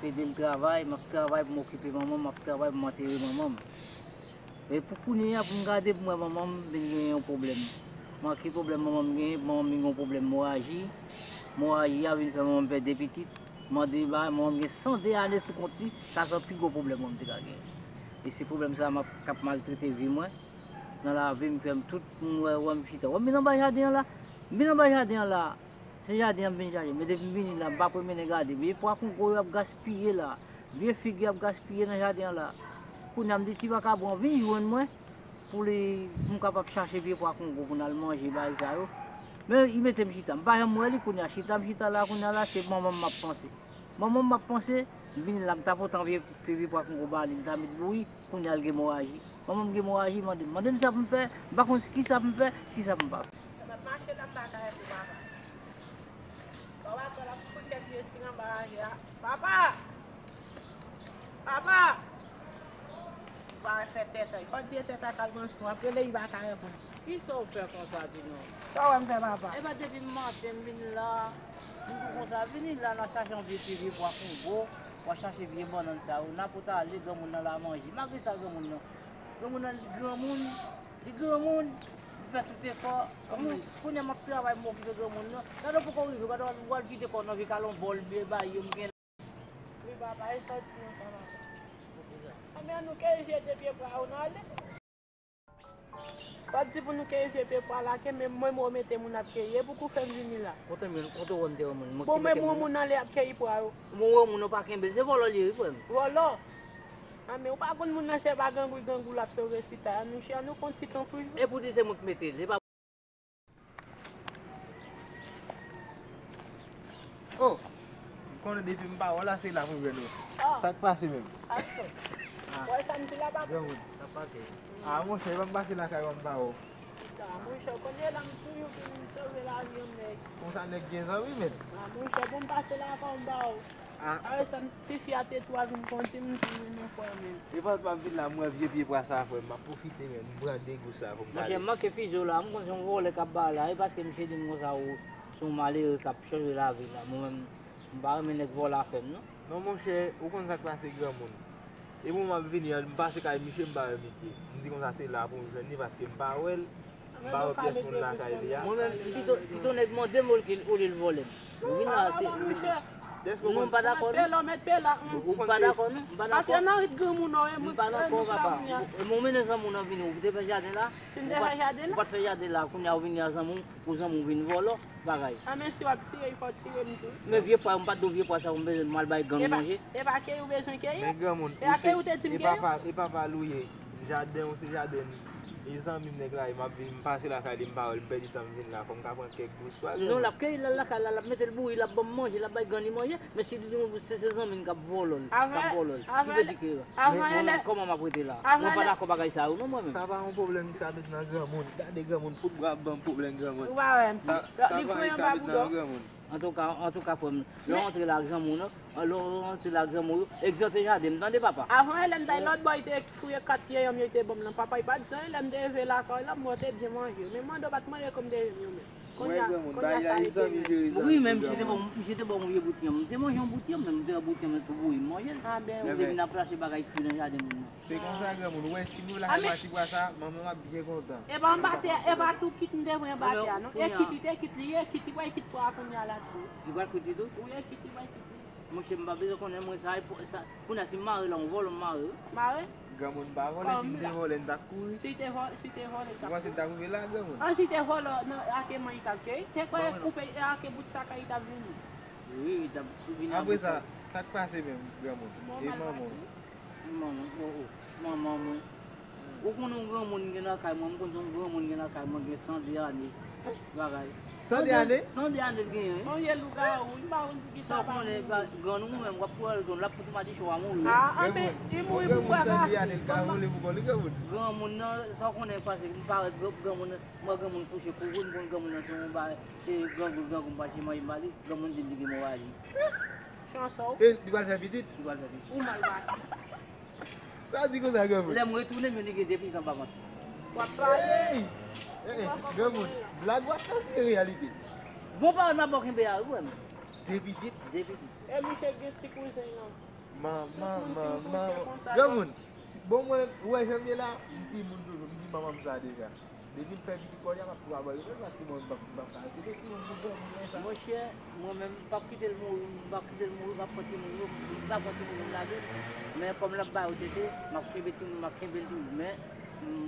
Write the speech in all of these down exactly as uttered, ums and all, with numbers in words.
ede l travay, m ap travay pou m okipe manman m, m ap travay pou m antere manman m. Men pou kounye a, pou m gade pou m wè manman m vin gen yon pwoblèm. Mwen, ki pwoblèm manman m genyen? Manman m vin gen yon pwoblèm moraji. Moraji a vin fè manman m pèdi pitit. Mande ba manman m gen san de ane sou kont li, sa se pi gwo pwoblèm manman m te ka genyen. E se pwoblèm sa a m ap, k ap maltrete vi mwen. Nan lavi m, fè m tout moun wè, wè m chita. Wè m vin anba jaden an la. M vin anba jaden an la. Se jaden an m vin chache. Men depi m vini la, m pa premye nèg gade. Vye pwa kongo yo ap gaspiye la. Vye fig yo ap gaspiye nan jaden an la. Kounye a m di ti vakabon an vin jwenn mwen pou li, pou m kapab chache vye pwa kongo pou n al manje bagay sa yo. Men li mete m chita. M pa janm wè li kounye a. Chita m chita la kounye a la, se manman m m ap panse. Manman m m ap panse, m vini la, m ta pote yon vye, vye pwa kongo ba li, li ta met bouyi, kounye a l gen moraji. Manman m gen moraji, mande m. Mande m sa pou m fè, m pa konn ki sa pou m fè, ki sa pou m pa fè. M ap mache la, m pa ka rete, papa. Papa, kò l ap fout kèk vye ti nan baraje a. Papa! Papa! Ou pa wè fè tèt, fò di tèt a kal branch nou, ap rele, li pa ka reponn. Kisa w fè konsa, di non? Sa w wè m fè, papa? Epa depi m maten m vin la, m di w konsa, vini la, n a chache yon vye ti vye pwa kongo, w a chache vye bannann sa yo, n a pot ale, granmoun nan la manje. Malgre sa, granmoun nan, granmoun nan, li granmoun, li granmoun, li fè tout efò. Kounye a m ap travay, m okipe granmoun nan. Gade w poko rive, gade w al vide kò w nan vye kalon bòl, byen bay yo, m gen. Wi, papa, e sa w di nou sa, papa? Anben, nou keye vye de pye pwa yo, n ale. W ap di pou nou keye vye pye pwa la, ke men mwen mwen mete moun ap keye, e pou kou fè m vini la. Kote mwen, kote w wè m te wè moun? Bon, men mwen moun nan lè ap keye pwa yo. Mwen wè moun nan pa kenbe, se vòlò li ye, wi, frè m. Vòlò? Anben, ou pa konn moun nan se pa grangou, grangou l ap sove sita, monchè, nou konn ti tan toujou. E pou di se mwen k mete l, e pa Oh, m konnen depi m pa wè w la, se la pou m jwenn ou. Ah. Sa k pase menm? Aksyon. Ah. Wè sa m di la, papa? Granmoun. Sa k pase? Ah, monchè, e pa m pase lakay ou m pa wè w. Ah, monchè, w konnen la m toujou vin sove lavi yon nèg. Konsa nèg gen zanmi, menm. Ah, monchè, bon, m pase lakay ou m pa wè w. Ah. Awe sa m, tifi a te twa vin konn di m, m di wi, non, frè, men. E pandan m ap vin la, m wè vye pye pwa sa, frè m, m ap pwofite, men, m pran de gou sa pou m kale. Monchè, m manke fize w la, m konn se yon vòlè k ap ba la, e paske misye di m konsa, ou se yon malere k ap chanje lavi la. Mwen menm, m pa renmen nèg vòlè afè m, non. Non, monchè, ou konn sa k pase, granmoun. E pou m ap vini an, m pase kay misye, m pa wè misye. M di konsa, se la pou m jwenn li, paske m pa wè l. M pa wè pyès moun lakay li a. Mwen menm, m pito, pito nèg mande m olye, olye l vòlè m. Ou vin la, se. Non, m pa dakò, non. Ou pa dakò, non? M pa dakò. M pa dakò, papa. E mwen mennen zanmi w nan vini, ou te fè jaden la? Si m te fè jaden la? Ou pa t fè jaden la, kounye a ou vini a zanmi w, pou zanmi w vin vòlò, bagay. A, men si w ap tire, fò w tire m tou. Men vye pwa, m pa t di w vye pwa sa, m bezwen m al bay gang manje. E pa keye ou bezwen keye? Men granmoun, e a keye ou te di m keye? E papa, e papa l ou ye. Jaden ou se jaden. E zanmi m nèg la, e m ap vin, m pase lakay li, m pa wè l, m pèdi tan m vin la, fò m ka pran kèk gous pwa. Non, l ap keye, l al lakay la, l ap mete l bouyi, l ap ban m manje, l ap bay gang li manje, men si li di w se, se zanmi n k ap vòlò l, k ap vòlò l, ki vle di ke, men mwen menm, kòman m ap rete la? Mwen pa dakò bagay sa yo, non, mwen menm. Sa pa yon pwoblèm ki ka met nan granmoun. Gade granmoun, fout bra ap ban m pwoblèm granmoun. Ou pa wè m. Sa, sa pa yon bagay ki ka met nan granmoun. Antouka, antouka, frè m, lè w antre la ak zanmi w, non, lè w antre la ak zanmi w, egzante jaden m, tande, papa. Avan, lè m t al lòt bò, li te fouye kat pye yonm yo, li te ban m nan, papa, li pa t jan, lè m te rive lakay la, m wè w te byen manje. Men mande w pa t mande kòm te jwenn yo menm. Kounye a, kounye a sa rete menm. Wi, men misye te ban m, misye te ban m yon vye bout yanm. M te manje yon bout yanm, men m te wè bout yanm nan tou bouyi, m manje l. Misye vin ap rache bagay ki nan jaden moun nan. Se konsa, granmoun, ou wè, si nou lakay mati pwa sa, manman m ap byen kontan. E pa anba tè, e pa tou kit m te pran anba tè a, non. E kit li te kit li, e kit li pral kit pwa a kounye a la tou. Li pral kit li tou? Wi, e kit li pral kit li. Monchè, m pa bezwen konnen, mwen, sa, sa, kounye a, si m mare la, yon vòlò m mare, wi. Mare? Granmoun pa vòlè, si m te vòlè, m t ap kouri. Si te vò-, si te vòlè, l t ap kouri. Ou panse m t ap rive la, granmoun? An, si te vòlè, nan, ake manj li t ap keye. Te kwè koupe, e ake bout sakay li t ap vini. Wi, li t ap vini. Apre sa, sa k pase menm, granmoun? E manman w? Manman, oh, oh, manman mwen. Ou konnen yon granmoun gen lakay mwen, m konn se yon granmoun gen lakay mwen, gen san de ane. Bagay. San de ane? San de ane l genyen, wi. Manje lougawou, m pa konn poukisa. Sa w konnen, granmoun menm, w ap pran l, granmoun l ap fout madichon a mouri, wi. Ah, anben, li mouri pou granmoun san de ane, l ka vole pou kò li, granmoun. Granmoun nan, sa w konnen, pase, m parèt, granmoun nan, m wè granmoun kouche kouri, m konn granmoun nan se yon bagay, se grangou, grangou, m pa chèche manje, m pa li, granmoun di m li gen moraji. Chanson. E, li pral fè pitit? Li pral fè pitit. Ou mal bati. Sa di konsa, granmoun? Lè m retounen, m jwenn li gen de pitit anba vant li. W ap pale. Ey! Ey, ey, granmoun, blag w ap fè se reyalite? Bon pawòl m ap ba w kenbe a, wi, frè m. De pitit? De pitit. E misye gen ti kouzen nan. Manman, manman. Granmoun, bon mwen, ou wè jan m ye la, m timoun toujou, m di manman m sa deja. Depi m fè pitit kounye a, m ap tou abandone l paske mwen, m p ap, m p ap ka rete timoun pou granmoun konsa. Monchè, mwen menm, m p ap kite l mouri, m p ap kite l mouri, m p ap pran timoun yo, m p ap pran timoun yo m lage. Men kòm l ap ba yo tete, m ap kenbe timoun, m ap kenbe l toujou. Men,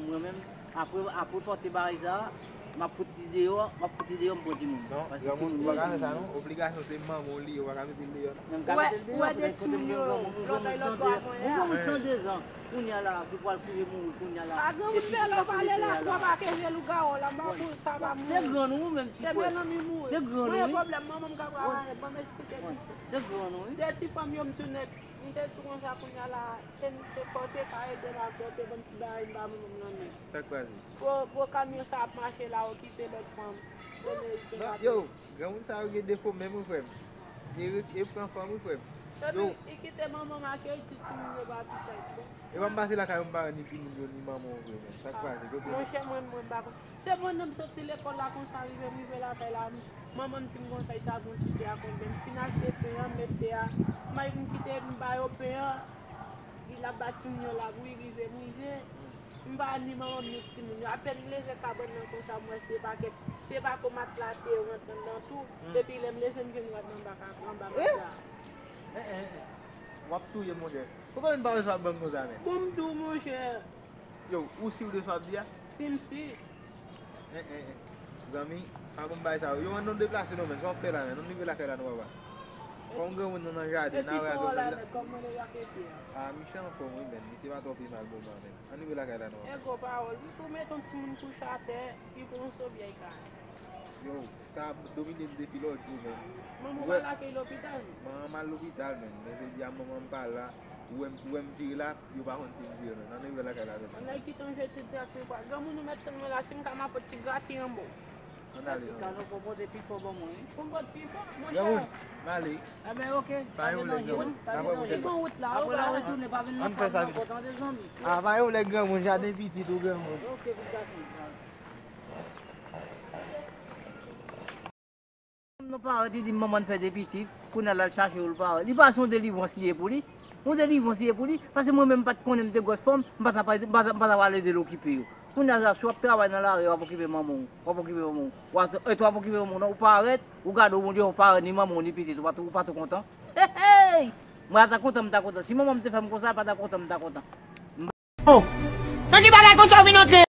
mwen menm, apre, apre pòte bagay sa a, m ap fout li deyò, m ap fout li deyò, m pran timoun. Non, granmoun, ou pa ka fè sa non. Obligasyon se manman w li ye, ou pa ka mete l deyò non. Men m ka mete l deyò, kote m gen granmoun, ou jwenn moun san de, ou jwenn moun san de zan. Kounye a la, ki pral kouri mouri kounye a la. A granmoun fè lè w pale la, w ap akeve lougawou la, m pa pou sa pa mouri. Se grann ou menm ki kwè. Se grann ou wi. Mwen gen pwoblèm, manman m ka pral arete, ban m eksplike pito. Se grann ou wi. De ti fanm yo m tounen, m te di w konsa kounye a la, te, te fò w te ka ede m ak bò, te ban m ti bagay m pa moun m nan men. Sa k pase? Gwo, gwo kamyon sa ap mache la, okipe lòt fanm. Yo, granmoun sa yo gen defo menm wi frè m. E, e pran fanm wi frè m. Yo. Epi, li kite manman m ak yo, li di timoun yo pa pitit. E pa m pase lakay ou m pa wè ni timoun yo ni manman w vre menm. Sa k pase? Kote nou? Monchè mwen, mwen pa konn. Se mwen menm soti lekòl la konsa rive m rive lakay la. Manman m di m konsa li ta gon ti te a konbyen. M fin achte pen an, m met te a. M kite m ba yo pen an. Li l ap ba timoun yo la bri rive m rive. M pa ni manman m ni timoun yo. Apèn m leve kabann nan konsa m wè se pakèt, se pako matla te yo rantre anndan tou. Epi lè m leve m jwenn rad nan anba ka, anba matla. W ap touye m monchè. Poukò moun pa resevwa bann konsa menm? Bon m di w monchè. Yo, ou si w de sa w ap di a? Si m si. En en en. Zanmi, pa ban m bagay sa yo. Yo, ann nou deplase non menm. Sa w ap fè la menm? Ann rive lakay la non papa. Kòm granmoun nan nan jaden, n a wè a granmoun la. A, Michel anfòm wi menm. Misye pa twò pi mal bon man menm. Ann rive lakay la non papa. E gwo pawòl. Wi, pou mete yon timoun kouche atè, pi pou yon sobyèy ka. Yo, sa ap domine m depi lòt jou menm. Manman w al akèy lopital? Manman m al lopital menm. Men jodi a manman m pa la. Ou wè m, ou wè m vire la, yo pa konn si m vire menm. Ann rive lakay la menm. Nèg ki t anvi etidye ak mwen kwa. Granmoun ou mèt tann mwen la, si m ka m ap pot ti graten anba w. Ann ale non. Sika nou fò pote pi fò ban mwen wi. Pou m pot pi fò? Monchè. Granmoun, m ale. Enben oke. Pa gen danje non. Pa gen danje. Pi bon wout la. Apre la retounen, pa vin nan fòm nan ankò tande zanmi. A pa gen pwoblèm granmoun, jaden pitit ou granmoun. Oke, pitit gason. Nan parèt, li di manman l fè de pitit, kounye a l al chache yo l parèt. Li pa se yon delivrans li ye pou li. Yon delivrans li ye pou li, paske mwen menm m pa t konnen m te gwòs fanm, m pa t ap, m pa t ap, m pa t ap al ede l okipe yo. Kounye a la, si w ap travay nan lari, w ap okipe manman w, w ap okipe manman w. W ap, e, w ap okipe manman w, non, ou parèt, ou gade w, Bondye, ou parèt, ni manman w, ni pitit, ou pa t, ou pa t kontan. Hey, hey! Mwen ta kontan, m ta kontan. Si manman m te fè m konsa, pa ta kontan, m ta kontan. Nan ki bagay konsa w vin antre?